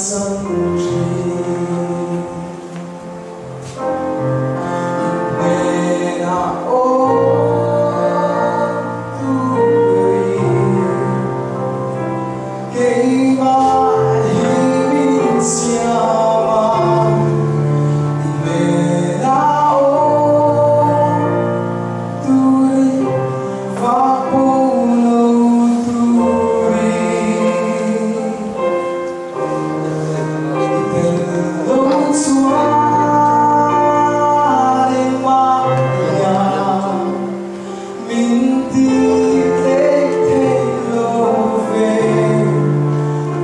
chan thin. In hnenah awm turin keimah hi min siam a, in hnenah awm turin vak pawh lo turin i tel lo chuan engmah hian min ti tlek thei lo ve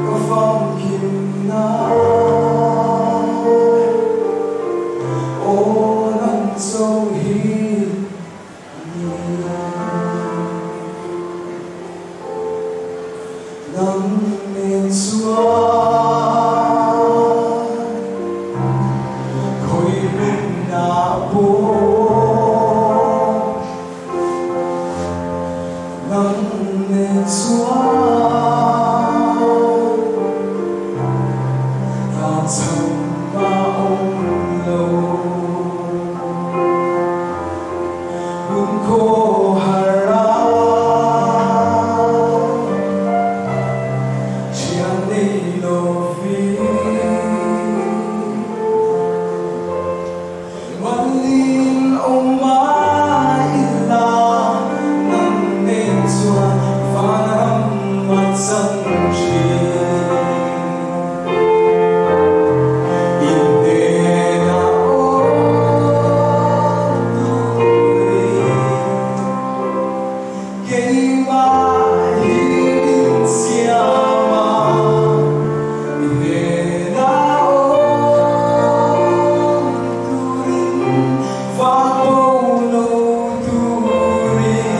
ka famkim nan aw nang cho hi ni. Nang nen chuan khawi hmunah pawh nang nen chuan tan chhan a awm lo. Lungkhaw har a thian nei lovin malin awm a ila nang nen chuan vanram a chan thin. In hnenah awm turin keimah hi min siam a, i hnenah awm turin vak pawh lo turin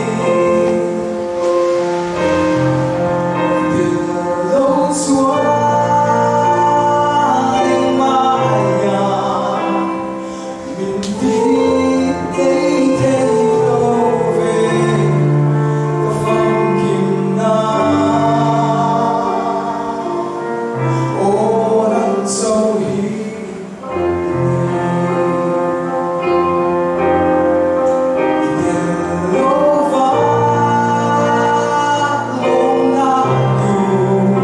i tel lo chuan engmah hian min ti tlei thei lo ve ka famkim nan aw nang cho hi ni. I tel lo va lawmna tur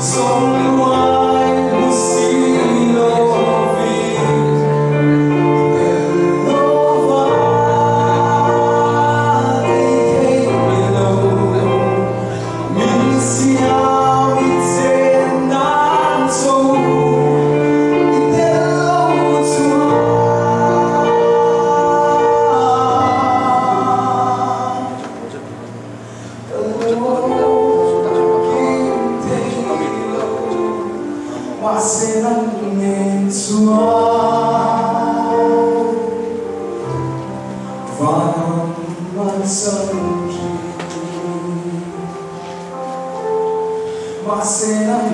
zawng luai hmu si lovin i tel lo va ei thei lo min siam i chen nan cho i tel lo chuan ka lawm kim thei lo mahse nang nen chuan vanram a chan thin. Mahse nang